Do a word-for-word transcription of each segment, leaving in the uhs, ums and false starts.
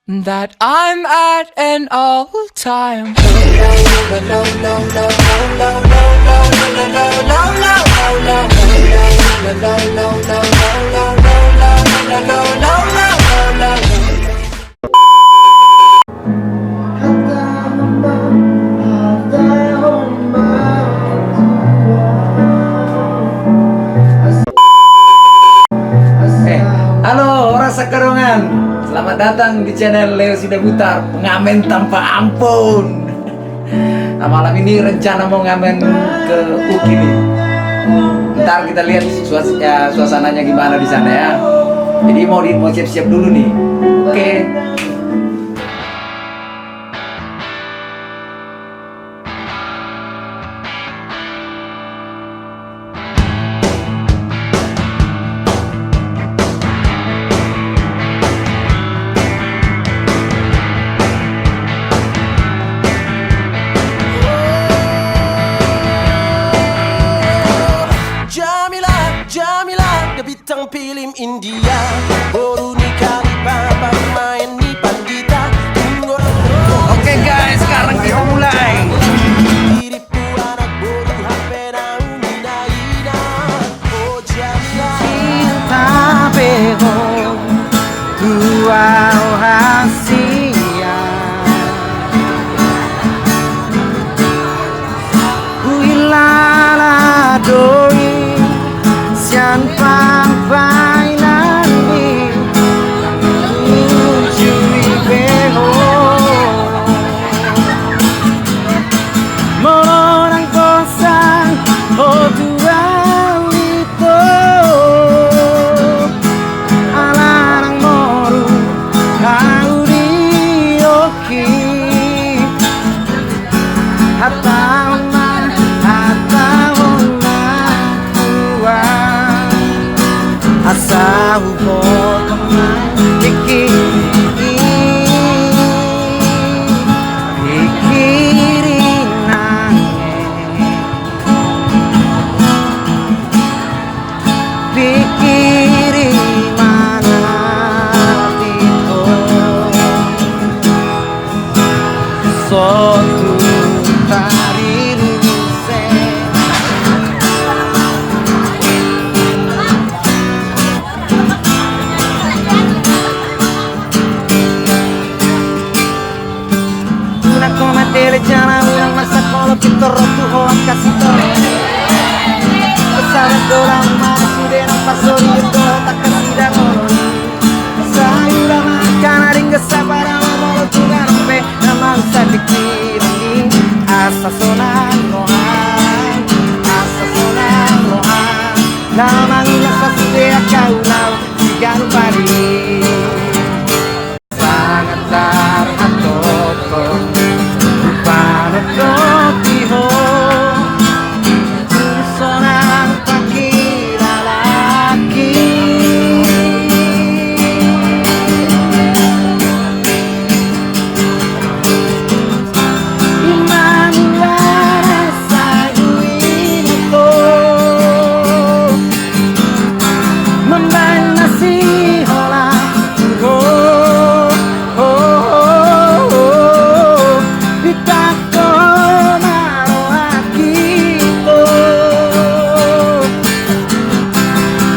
that I'm at an all-time. Eh, halo, horas angka dongan. Selamat datang di channel Leo Sidabutar, pengamen tanpa ampun. Nah, malam ini rencana mau ngamen ke Uki nih. Ntar kita lihat suas-, ya, suasananya gimana di sana ya. Jadi mau di, mau siap-siap dulu nih. Oke. Jamila, Jamila, da bintang film India, boru ni Kalipah, pemain ni Pandita, Tunggul. Oke guys, sekarang kita mulai. Diriku anak boru, hape naung hinaina. Oh Jamila. Cinta beho, tua hasia. Huhilala do i sian pambaenanmi, nunjuhi be ho. Molo ndang posan ho tu au ito, ala ndang moru au di Oki. Hatahon ma, hatahon ma tua, asa huboto ma pikkiri, pikkiri nang. Pikkiri ma na pito. Sotu tarilu se. Unang ho matele jala unang masak molo pintor ro tu ho angka sitong. Pesawat do laho marsude nang pasorion dohot angka sidangolon. Sai ula ma angka na denggan sabar, molo tu ganup pe na mausa pikkiri, asa sonang roham, asa sonang roham. Laho mangunang sasude angka ulaon siganup ari. Sangat tarhatotong hupanondoti ho, tu so nang pangkilalaanki. Ima nuaeng saguling ho, mambaen na sihola ho, ho, ho, ho, ho. Ditangko ma rohangki ho,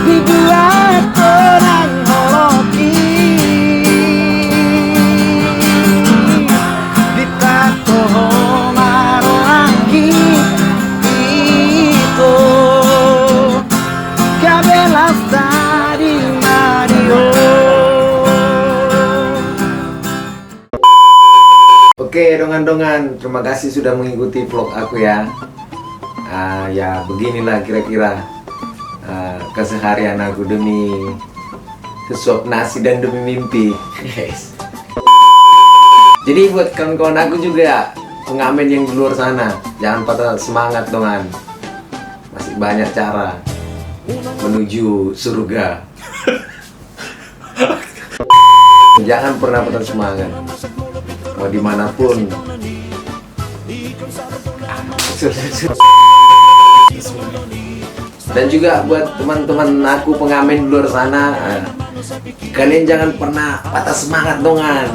dibuat ho nang holongki. Ditangko ho ma rohangki ho, gabe las tadi ma di ho. Oke, dongan-dongan, terima kasih sudah mengikuti vlog aku ya. Ah, ya, beginilah kira-kira, ah, keseharian aku demi sesuap nasi dan demi mimpi. Yes. Jadi buat kawan-kawan aku juga, pengamen yang di luar sana, jangan patah semangat, dongan. Masih banyak cara menuju surga. Jangan pernah patah semangat. Mau dimanapun. Dan juga buat teman-teman aku pengamen di luar sana, eh, kalian jangan pernah patah semangat, dongan.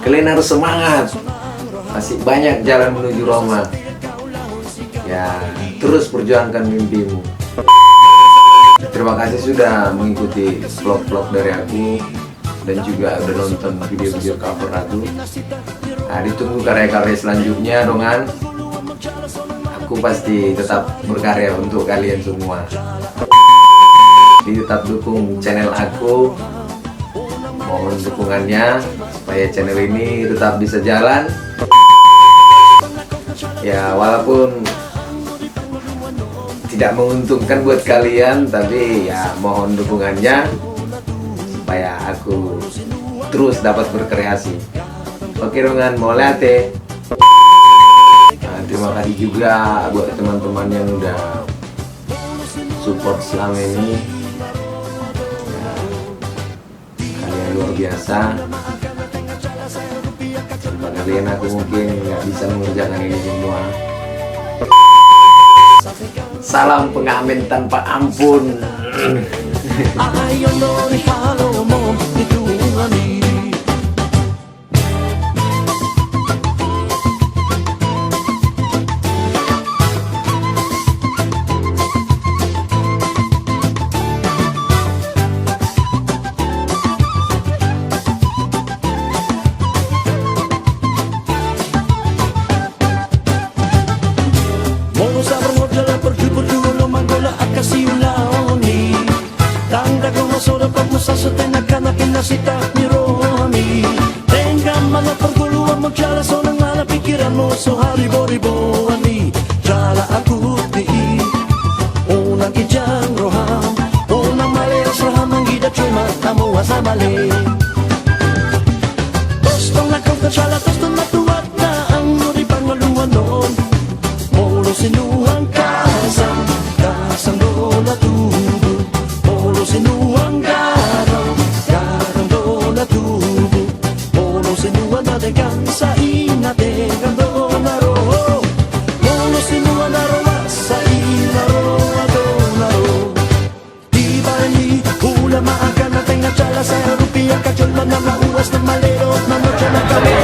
Kalian harus semangat. Masih banyak jalan menuju Roma. Ya, terus perjuangkan mimpimu. Terima kasih sudah mengikuti vlog-vlog dari aku dan juga udah nonton video-video cover aku. Nah, ditunggu karya-karya selanjutnya, dongan. Aku pasti tetap berkarya untuk kalian semua. Jadi tetap dukung channel aku. Mohon dukungannya supaya channel ini tetap bisa jalan. Ya, walaupun tidak menguntungkan buat kalian, tapi ya mohon dukungannya supaya aku terus dapat berkreasi. Oke, dongan, mauliate. Nah, terima kasih juga buat teman-teman yang udah support selama ini. Ya, kalian luar biasa. Tanpa kalian, aku mungkin nggak bisa mengerjakan ini semua. Salam pengamen tanpa ampun. Ayo nori halo mo itu ngani. Molo sabar ngorjala perju-perju, molo manggolak angka siulaon i. Tanda goma soda pamusa setena kana kena sita ni rohami. Denggan mana perguluan mo jala sonang mana pikiran mo so hari bori boan i. Jala aku di i. Unang kijang roham, unang maleas roham manggida cuma tamu asa male. Tostong na kau tersala tostong na tuat na ang no di pangaluan non. Molo sinuan kasang, kasang do na tubu. Molo sinuan gadang, gadang do na tubu. Molo sinuan na denggan, sai na denggan do na ro. Molo sinuan na roa, sai na roa do na ro. Dibaen i, ula ma angka na tenga jala sai rupiah ka jolma na mauas na malero na mojana kami.